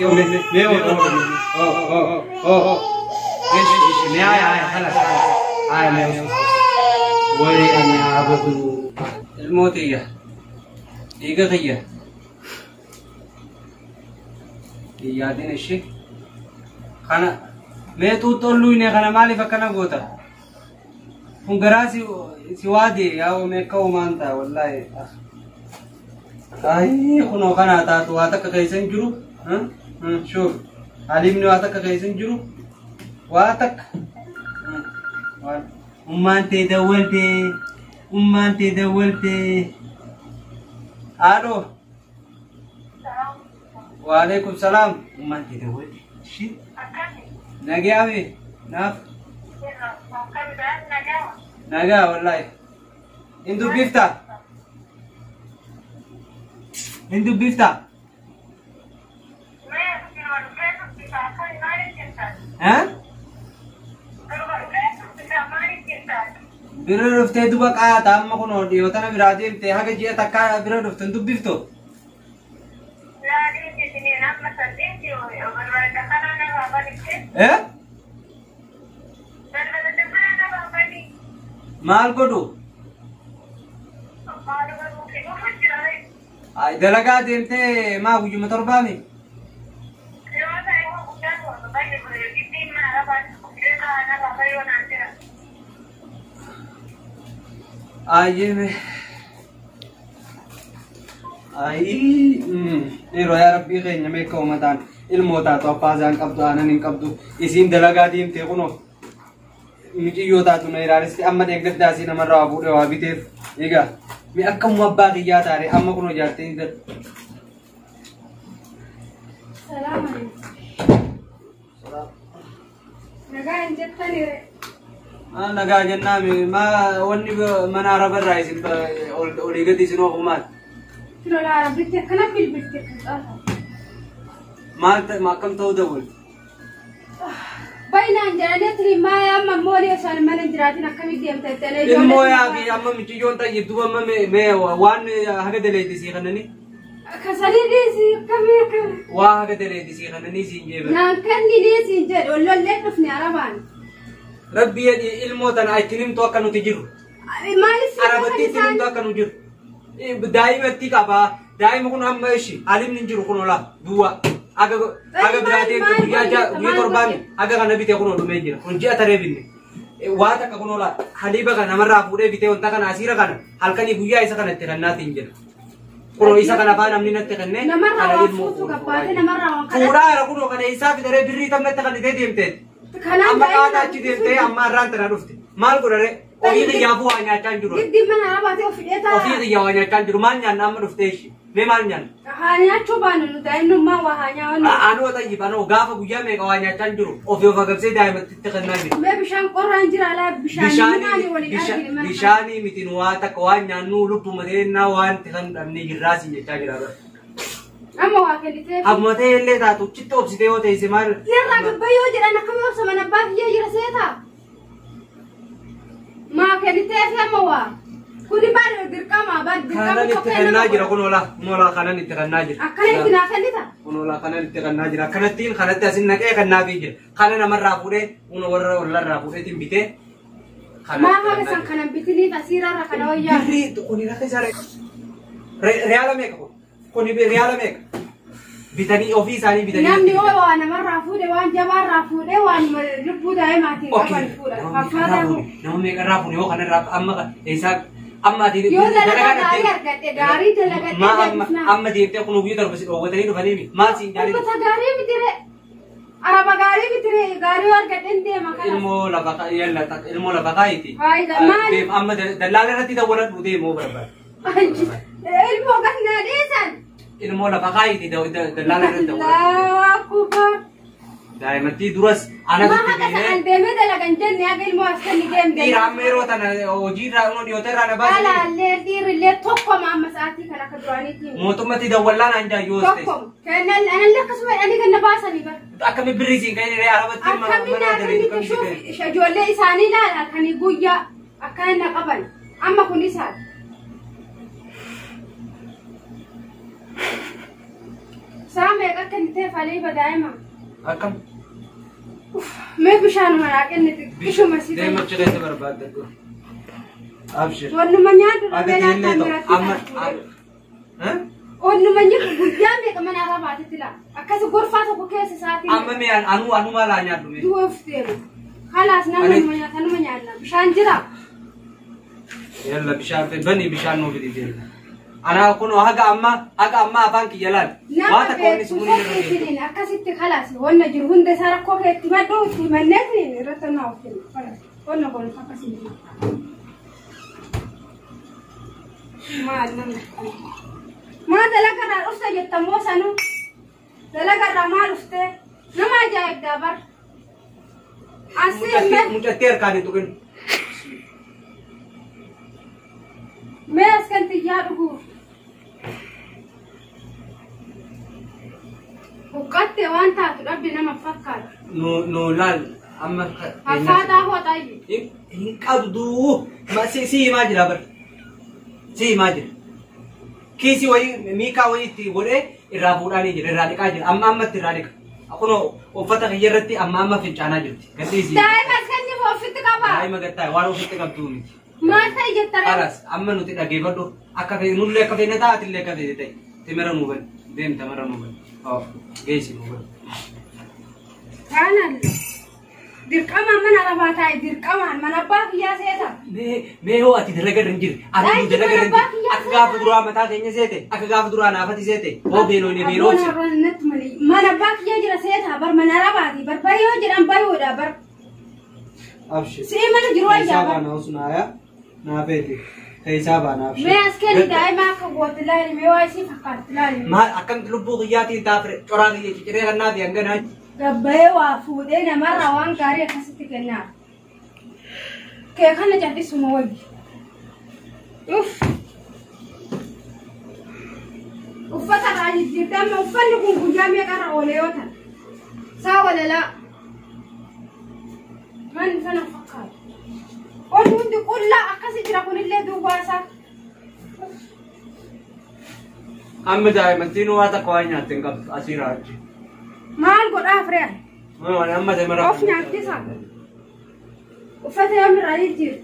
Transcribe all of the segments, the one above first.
Mee oo oo oo ايش ايش mee haya haya خلاص haya mee way ani abadu ilmoo tiyya dhiiga kiyya yaadin ishee kana mee xuuxxoon luyne kana maaliif akkana goota kun garaa si si waade yaa mee akka uumaan ta'a wallaahi. Ay, kunoo kana taatu waa takka keessa hin jiru. Shuuf haliimni waa takka keessa hin jiru. Waa takka. Ummaan tee dawwalte. Ummaan tee dawwalte. Haadhoo. Waalaikum salaam. Ummaan tee dawwalte. Shi. Nagaame. Naaf. Nagaa wallaahi. Hin dubbiftaa? Hin dubbiftaa? Bira dhuftee duba qaata amma kunoo dhiyoo tana biraa deemtee haga ji'a takkaa bira dhufte hin dubbiftu? Maal godhu? Dalagaa deemtee maa guyyuma torbaami? Ayyee Ayii yeroo yaa rabbii keenya meeqa uummataan ilmoo taatu abbaa isaan qabdu aanan hin qabdu isiin dalagaa deemtee kunoo miciyyoo taatu na ilaalisti amma deeggardaa isii namarraa waa fuudhee waa biteef egaa mi akkamuma abbaa kiyyaa taare amma kunoo jaartee hin gad. Salaam alaikum. Nagaa hin jettanii. Maal nagaa jennaa maa wanni mana arabarraa isin olii gadi isin oofu maal? Lola Arabbitti akkana bilbilte kan xaafa. Maal akkam ta'uu dawwal? Baay'inaan jedhanii tiri maa amma immoo olii osoo mana hin jiraatin akkamitti deemta jettanii Ilmoo yaa fi amma miciyyoon tayyib duba amma mee waan haga daleetti sii kannanii Kasanii dhiisi akkamii akkamii. waa haga daleetti sii kannanii siin jeebe. Naan kenni dhiisi hin jedhu ollollee dhufne arabaan. Rabbi jedhi ilmoo tana ittiin himtu akka nuti jirru. Maaliif si Arabatti ittiin himtu akka nu jirru. Daa'imatti qabaa. Daa'ima kun amma ishi alimni hin jiru kun ola duwwaa. Aga aga biraa deemte guyyaa ja'a guyyaa torbaan aga kana bitee kun dhumee jira. Kun ji'a taree binne. Waa takka kun ola haliiba kana namarraa fuudhee bitee wanta kana asiira kana halkanii guyyaa isa kana itti kennaatiin jira. Kunoo isa kana faa namni natti kennee. Namarraa kana waa ilmoo fuutu gabbaate namarraa waan kadhatu. Fuudhaa jira kunoo kana isaa fitaree birrii tam natti kennitee deemteeti. Kanaan Amma daa'ima qaata achi deemtee amma har'aan tana dhufte. Maal godhare? Ofii xiyyaafuu waa nyaachaa hin jiru. Giddi mana arabaatee of hidhee ta'a. Ofii xiyyaa waa nyaachaa hin jiru. Maal nyaanna amma dhuftee ishee? Mee maal nyaanna? Haa nyaachuu baanu nu daa'imnummaa waa haa nyaannu. Anoo xayyib anoo gaafa guyyaa meeqa waa nyaachaa hin jiru. Ofii of agabsee daa'imatti itti kennaa jiru. Mee bishaan qorraan jira alaa bishaan maali waliin argine mana. Bishaanii miti nu waa takka waan nyaannu lubbuu mateennaa waan itti kan dhabnee jirraa siin jechaa jira. Amma waa kennitee. Hamma ta'e illee taatu chitti obsitee yoo teesse maal? Narraa gabbayyoo jedhan akkamii obsa mana abbaa kiyya jira seetaa? Maa kennitee fi amma waa. Kuni baal dirqama baal dirqama Kanan itti tokko kennaa jira kun oolaa kun oolaa kanan itti kennaa jira. Akkana itti naa kennita? Kun oolaa kanan itti kennaa jira. Akkanattiin kanatti asin naqee kennaafii jira. Kana namarraa fuudhee kun warra ollarraa fuudheetiin bitee. Maa haga san kanan bitiniif asiirarra kana wayyaa. Birrii kuni rakkoo isaa reyaala meeqa kun? Kuni reyaala meeqa? Bitanii ofii isaanii bitanii. Namni yoo waa namarraa fuudhe waan jabaarraa fuudhe waan lubbuu daa'imaatiin qaban fuudha. Fakkaataa kun. Nama meeqarraa fuudhe yoo kanarraa amma eessaa amma ati Yoo dalagaa gaarii argadhe gaarii dalagadhe Ma amma deebifnaa. amma deemtee kun guyyaa torba si dhoowwatanii dhufanii maal siin jaalladhu? Uummata gaarii mitire. Araba gaarii mitire gaarii yoo argadhe hin deema kana. Ilmoo lafa yalla ilmoo lafa kaayiiti. Faayidaa maali? Deem amma dallaala irratti dawwaladhu deemoo barbaada. Ilmoo gannaa dhiisan. Ilmoo lafa kaayiiti dallaala irratti dawwaladhu. Allahu akbar. Daa'imattii duras Maa anatu haqa sa'an deemee dalagan jenne haga ilmoo as kenni deemte. Dhiira amma yeroo tana hojii irraa immoo dhiyoota irraa na baasanii Alaallee dhiirrillee tokkoma amma sa'aatii kana akka duraaniitti. mootummatti dawwallaan an jaayyoo ta'e. Tokkoma. Kennan anallee akkasuma jedhanii ganna baasanii bara. Akkami birrii siin kan inni arabatti Akkamiin akkamitti shuuf ijoollee isaanii ilaala kan guyyaa akkana na qaban amma kun isaan. Saa meeqa kenniteef aliiba daa'ima? Akkam? Mee bishaanuma naa kennite bishuma si ta'e. Deema achi keessa barbaadda. Abshir. Wannuma nyaatu Akka dhabee teellee laata ta'u biratti amma. ta'a. Onnuma nyaatu guyyaa meeqa mana arabaatitti laa. Akkas gorfaa tokko keessa isaatiin. Amma mee anuu anuma laa nyaadhu mee. Du'a ufteera. Kalaas nama Ani- numa nyaata numa nyaanna. Bishaan jira. Yalla bishaan bani bishaan nuu fidi deema. Anaa kunoo haga amma afaan kiyya laal. Waa Nama takka wanni beektu sumuun irra geessu. soqeessiniin akkasitti kalaas wanna jiru hunda isaa rakkoo keetti madhu itti himanneetiin irratti naa ufteera. Kalaas wanna kun akkasii jiru. Maal namni kun? Maa dalagarraa dhufte jettammoo sanuu? Dalagarraa maal dhufte? Nama ajaa'ibdaa bar. Asii mee Mucattii harkaan hin tuqin. Mee as kan xiyyaa dhuguuf. Huqqatte waan taatu dhabde nama fakkaata. Nu laal amma. Affaataa hooxaayyu. Hin qabdu. Si himaa jira bar. Si himaa jira. Kiisii wayii miikaa wayii itti godhee irraa fuudhaanii jira irraa dhiqaa jira amma ammatti irraa dhiqa. Kunoo uffata kiyya irratti amma amma fincaanaa jirti. Gadhiisii. Daa'ima as kan jiru ofitti qaba. Daa'ima gattaa waan ofitti qabdu miti. Maal ta'e jettare? Kalas amma nuti dhageeffadhu akka feene nullee akka feene taatillee akka feene ta'e. Timira nuu bani deem tamara nuu bani. Geessi nuu bani. Kaanaan dirqamaan mana arabaa taa'e dirqamaan mana abbaa kiyyaa seeta. Mee hoo ati dalaga irra hin jirre ati Ay, dalaga irra hin mana jirre akka gaafa duraa mataa keenya seete akka gaafa duraa naafati seete hoo beeloo ne beeloo Abboon har'aan natti malee mana abbaa kiyyaa jira seeta bar mana arabaati bar bayyoo jedhan bayyoodha bar. Abshir. Si'ii mana jiru wayyaa bar. Keessaa baana osoo naafeeti. Keessaa baana abshir. Mee as kenni daa'ima akka gootti laali mee waa isii fakkaatti laali. Maal akkamitti lubbuu kiyyaatiin taafre coraa kiyya ciciree kannaa fi hanganaa. Gabbayee waa fuudhee namarraa waan gaarii akkasitti kennaaf. Kee kana callisuma wayyi. Uff. Uffata irraa jijjiirte amma uffanni kun guyyaa meeqarra oole yoo ta'u. Saa walalaa. Manni sana fakkaatu. Wanti hundi qullaa akkasi jira kunillee duwwaa isaa. Amma daa'imattiin waa takka waan nyaatte hin qabdu asiirraa achi. Maal godhaaf re'an? Amma deemara. Of nyaachisa. Uffata yoomirraa jijjiirte?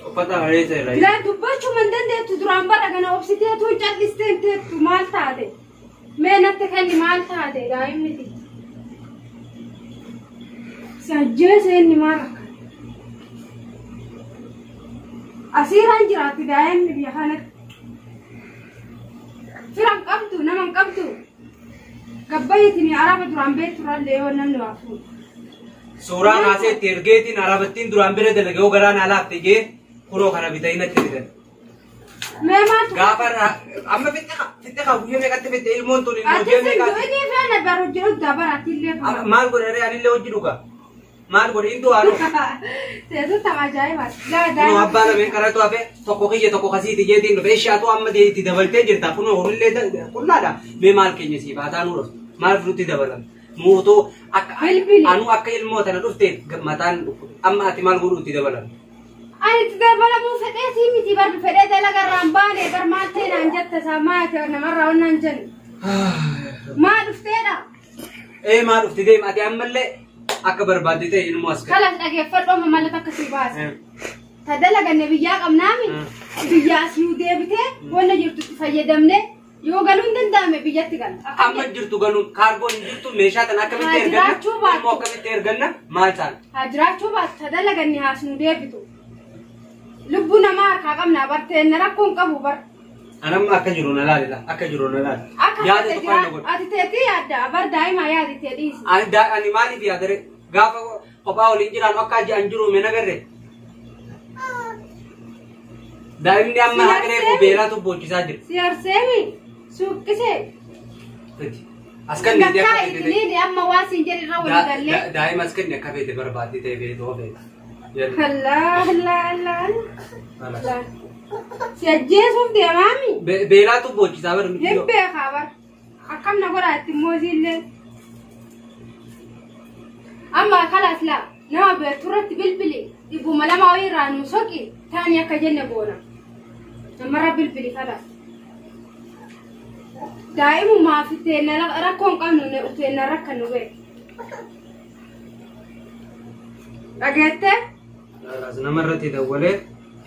Uffata bareedaa irraa. Bilaa dubbachuu man dandeettu duraan bara kana obsiteetu callisteen teettu maal taate? Mee natti kenni maal taate daa'imni? Si ajjeese inni maal akka? Asiiraan jiraatti daa'imni biyya kanatti. Fira hin qabdu nama hin qabdu. Gabbayyitiin araba duraan beekturallee yoo namni waa fuudhu. Suuraa kaasee itti ergeetiin arabattiin duraan bira dalage yoo garaan alaafte jee kunoo kana bitanii natti fidan. Mee maaltu? Gaafa amma fixxe kaa guyyaa meeqatti fixxe ilmoon tun ilmoo Ati guyyaa sin meeqatti. du'inii feene bara hojii dhugaa bara atillee Amma maal godhe anillee hojii dhugaa. Maal godhe intu haadho. Teessu tama ajaa'ibaati. Laa Kunoo daa'ima. abbaa lameen karatu hafe tokko kiyya tokko kasiiti jeetiin dhufe ishaatu amma itti dabaltee jirta kunoo horillee qullaadha. Mee maal keenya siif haa taanuu dhufte maal nutti dabalan. Muutoo akka Bilbili. anuu akka ilmoo tana dhufte mataan dhukkube amma ati maal godhuu itti dabalan. Ani itti dabalamuu fedheetii miti bar fedhee dalagarraan baane bar maal ta'e naan jette isaa maa ta'e namarraa onnaan jennu. Maa dhufteedha? Ee maa dhufte deema ati ammallee akka barbaadde ta'e ilmoo as gadi. Kalas dhageeffadhu amma mallattoo akkasii baase. Ta dalaganne biyyaa qabnaami. Biyyaa asii deebitee wanna jirtutti fayyadamne yoo galuu hin danda'ame biyyatti gala. Amma jirtu galuun kaargoon hin jirtu meeshaa tan akkamitti Haa erganna jiraachuu baattu. ilmoo akkamitti erganna maal taana. Haa jiraachuu baatu ta dalaganne haasnu deebitu. Lubbuu namaa harkaa qabnaa barteenna rakkoo hin qabu bar. Anamma akka jiru na laalila akka jiru na laali. Akka Yaada fedhe tokko na jira godhu. ati teetii yaadda bar daa'ima yaadi tee dhiisi. Ani maaliif yaadare gaafa kophaa waliin jiraan akka an jiru mee nagarre. Daa'imni amma Si haqa reefu arseemi. beelaatu boochisaa jira. Si arseemi suuqqisee. As kan niitii Gakkaa akka feete ta'e. itiliini amma waan siin jedhe irra walii gallee. Daa'ima as kenni akka feete barbaadde ta'e feete hoo feete. Allah Allah Allah Allah. Si ajjeesuuf deemaami. Beelaatu boochisaa bar Hin beekaa bar. Akkam na godhaa itti mooziillee. Amma kalaas laa nama beektu irratti bilbili dhibbuma lama wayii irraa nu soqi taanii akka jenne goona. Namarra bilbili kalaas. Daa'imumaa fi teenna rakkoo hin qabnu teenna rakkannu beeku. Dhageettee? Namarratti dawwalee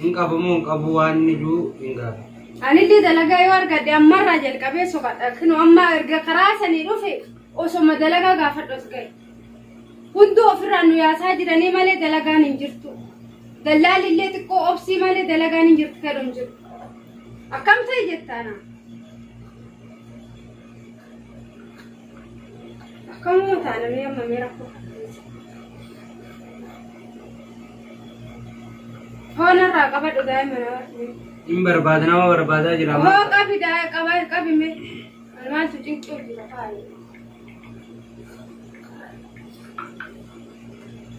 hin qabamuu hin qabu waan inni jiru hin gaafa. Anillee dalagaa yoo argadhe ammarraa jalqabee soqadha. Kinu amma erga karaa sanii dhufe osoma dalagaa gaafadhu as gahe. Hunduu ofirraa nu yaasaa jiranii malee dalagaan hin jirtu. Dallaalli xiqqoo obsii malee dalagaan hin jirtu fedhu hin jiru. Akkam ta'e jettaana? Akkamuma taana mee amma mee rakkoo kana keessa. Foonarraa qabadhu daa'ima nama. Hin barbaada nama barbaadaa jira. Hoo qabi daa'ima qabi mee. Maaltu cinqii jira faaya.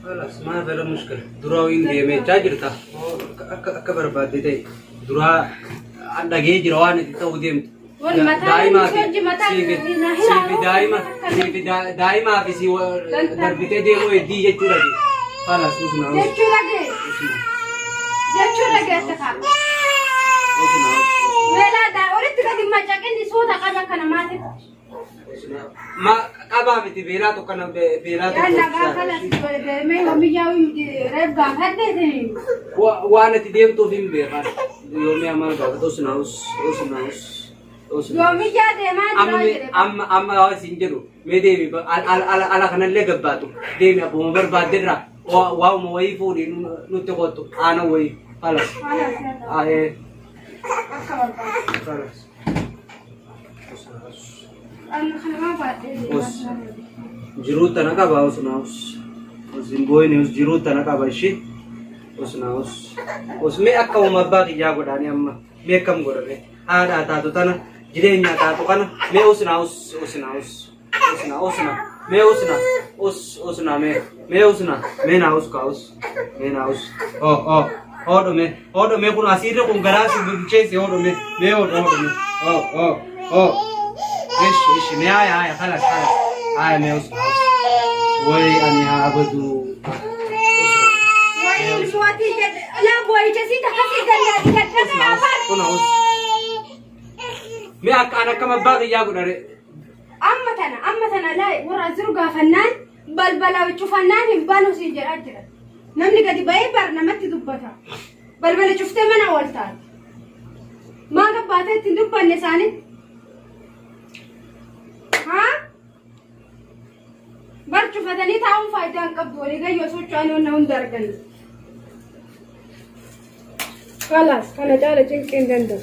خلاص ما في مشكلة duraa hin deemechaa jirta akka barbaadde ta'e duraa dhagee jira waan itti ta'uu deemtu. Daa'imaa fi si darbitee deemuu heddii jechuudha. خلاص usna. Jechuu dhagee. Jechuu dhageesse kaa. Usna. Meelaa daa olitti gadi macaqinni suuta qaba kana maatiif. Ma qabaa miti beelaa tokko na beelaa tokko. Yalla gaafa deemee yoomiyyaa reef gaafadhe. Waan ati deemtuuf hin beekan. Yoomii amma gaafata usna usna usna. Yoomiyyaa deemaa jira jedhe. Amma amma siin jedhu mee deemi ala kanallee gabbaatu deemi abbuma barbaadderraa waa'uma wayii fuudhii nutti kottu aana wayii halas. Akka barbaadu. Halas. Jiruu tana qaba usna us. Us hin booyine us jiruu tana qaba ishii. Usna us. Us mee akka uuma abbaa kiyyaa godhaanii amma mee akkam godhame haadhaa taatu tana jireenya taatu kana mee usna us usna us usna usna mee usna us usna mee mee usna mee naa us kaa us mee naa us oh oh hodhume hodhume kun asiirra kun garaa si bilcheesse hodhume mee hodhu hodhume oh oh oh ايش ايش ما هاي هاي خلاص خلاص هاي ما يوصل وي اني هابدو وي المواتي لا بوي جسيت حسي دلالي كنا ما انا كما باغي يا غدري اما اما لا ورا زرقا فنان بلبلا وشوفنان بانو سيجر اجر نمني قد باي برنامج دبتا بلبلا شفت من اول تال ما قباتت تندب النساني ها برشو فتني تعاون فايدان قبض ولي جاي يسوع أنا ونهم درجن خلاص أنا تعالى جنكين دندو.